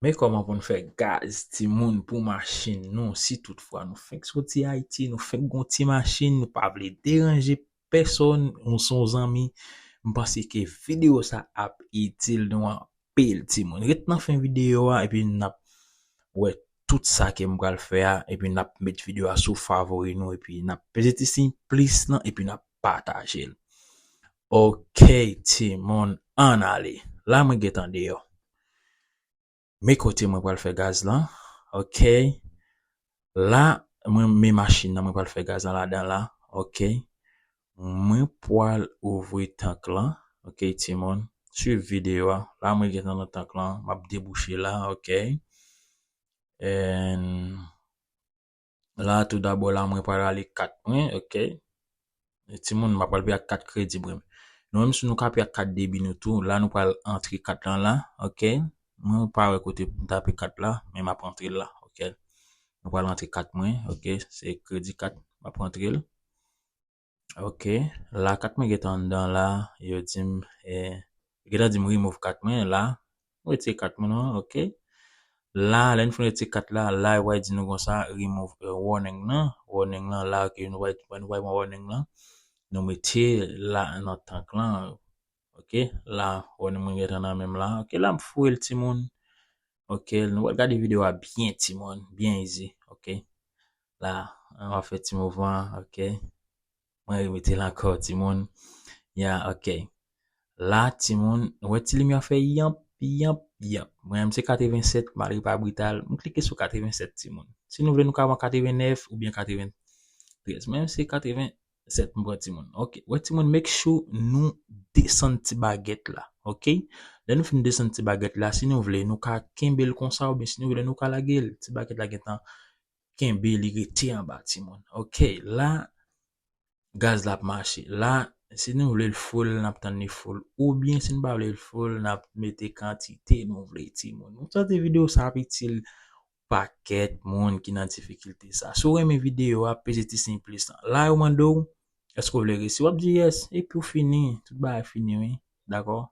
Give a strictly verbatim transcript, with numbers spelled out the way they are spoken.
Men kòman pou n fè gaz, timoun, pou machin nou, si toutfwa nou fenk soti Ayiti, nou fenk gon ti machin, nou pa vle deranje pèsonn, ou se yon zanmi, m panse ke videyo sa ap itil nou anpil, timoun. Ret nan fen videyo a, epi n ap wè tout sa ke m pral fè a, epi n ap met videyo a sou favori nou, epi n ap peze ti siy plis lan, epi n ap pataje l. Ok, timoun, ann ale. La mwen gentan deyò. Men kote mwen pral fè gaz lan. Ok. La, mwen men machin nan, mwen pral fè gaz lan ladan la. Ok. Mwen pral ouvri tank lan. Ok, timoun. Swiv videyo a. La, mwen gentan nan tank lan. M ap debouche la. Ok. And la, tou dabò, la, mwen pral rale kat mwen. Ok. Timoun, m ap pral peye ak kat kredi mwen. Nou menm si nou ka peye ak kat debi nou tou, la nou pral antre kat lan la, ok? Mwen pa wè kote pou m tape kat la, men m ap antre l la, ok? Nou pral antre kat mwen, ok? Se kredi kat, m ap antre l. Ok, la kat mwen gentan anndan la, yo di m, eh, yo gentan di m remove kat mwen la, mwen retire kat mwen non, ok? La, lè n fin retire kat la, la yo pral di nou konsa, remove, eh, warning lan, warning lan la, ok, nou pral, nou pral pran warning lan. Nou mete la nan tank lan, ok? La, warning mwen gentan nan men m la, ok? La m foure l timoun, ok? Nou pral gade videyo a byen timoun, byen easy, ok? La, nou va fè ti mouvman, ok? Mwen remete l ankò, timoun. Ya, ok. La, timoun, nou wè ti limyè fè yanp, yanp, yanp. Mwen menm se katrevennsèt, malgre pa brital, m klike sou katrevennsèt, timoun. Si nou vle, nou ka pran katrevennèf oubyen katreventrèz. Mwen menm se katrevensèt m pran, timoun. Ok. Wè, timoun, make sure nou desann ti bagèt la. Ok? Lè nou fin desann ti bagèt la, si nou vle, nou ka kenbe l konsa, oubyen si nou vle, nou ka lage l. Ti bagèt la gentan kenbe li rete anba, timoun. Ok, la, gaz la ap mache. La, si nou vle l full, n ap tann li full. Oubyen si n pa vle l full, n ap mete kantite nou vle, timoun. Nou santi videyo sa ap itil pakèt moun ki nan difikilte sa. Si w renmen videyo a, peze ti siy plis lan. La, yo mande w, èske w vle resi? W ap di yes, epi w fini. Tout bagay fini, wi. Dakò?